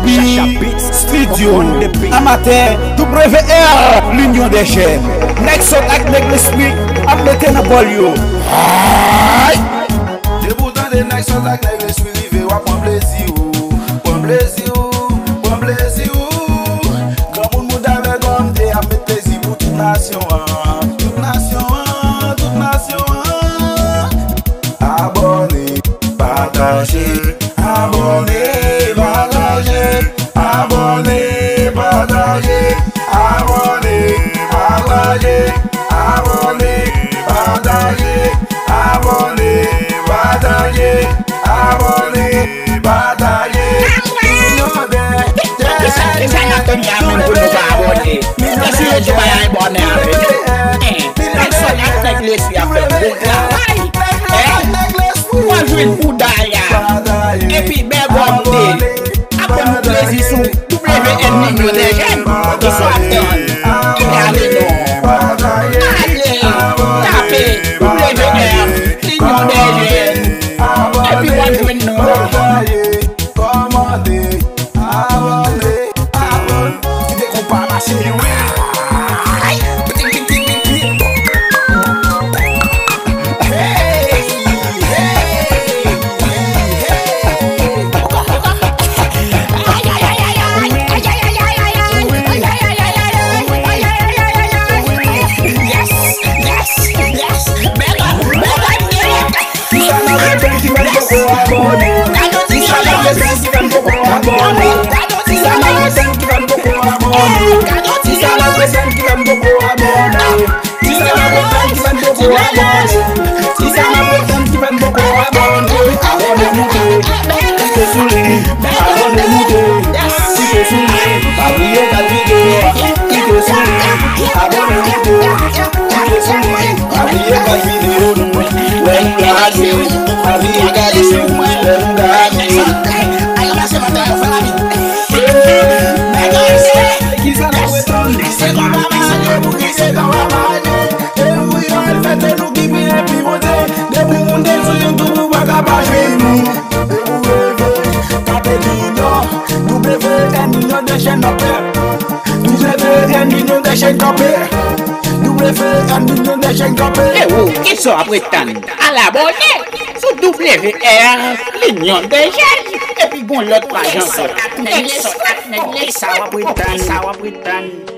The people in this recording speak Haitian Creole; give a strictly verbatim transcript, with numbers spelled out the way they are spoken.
Chacha Beats, Studio, Amatè, W R, Linyon dè Jèn. Nèg sòt ak nèg lespri ap mete nan bòl yo. Ay! Depi w tande nèg sòt ak nèg lespri rive, w ap pran plezi w. Pran plezi w, pran plezi w. Granmoun mouda vè gòm te ap met plezi pou tout nasyon an. Tout nasyon an, tout nasyon an. Abòne, pataje, abòne, pataje, abòne, pataje, abòne, pataje, abòne, pataje, abòne, pataje, abòne, pataje. Kisa, kisa n ap tann la menm pou nou pa abòne? Èske yo di w pa abòne avè nou? Nèg sòt ak nèg lespri ap fè bon travay. Hein? Mwen jwenn bouda ya. Epi bègòm de. Ap ban nou plezi sou W N Linyon dè Jèn. Kisa w ap tann? Ale non. Ale tape W R Linyon dè Jèn. Epi w ap jwenn nou. Kòmante, abòne, abòne. Kite konpa mache. Ay! Hey! Hey! Hey! Yes! Yes! Yes! Bègòm! Bègòm! Kisa m ap retan ki fè m poko abòne? Kisa m ap retan ki fè m poko abòne? Kisa m ap retan ki fè m poko abòne? Kisa m ap retan ki fè m poko abòne? Kisa m ap retan ki fè m poko abòne? Kisa m ap retan ki fè m poko abòne? Abòne moute, klike sou li. Abòne moute, klike sou li. Pa bliye gade videyo a. Klike sou li. Abòne moute, klike sou li. Pa bliye gade videyo nou. Lè nou lage, pa bliye gade. Lè nou lage. Kisa n ap retan? Se konpa mache, se konpa mache. Depi w al fete nou ki pi epi monte. Depi w monte sou YouTube ou pa ka pa jwenn nou. Depi w leve, tape Linyon, W N Linyon dè Jèn kanpe. W N Linyon dè Jèn kanpe. W N Linyon dè Jèn kanpe. Ewo, kisa w ap ret tann? Al abòne sou W R Linyon dè Jèn. Epi gon lòt paj ankò. Nèg sòt ak nèg lespri. Kisa w ap ret tann? Kisa w ap ret tann?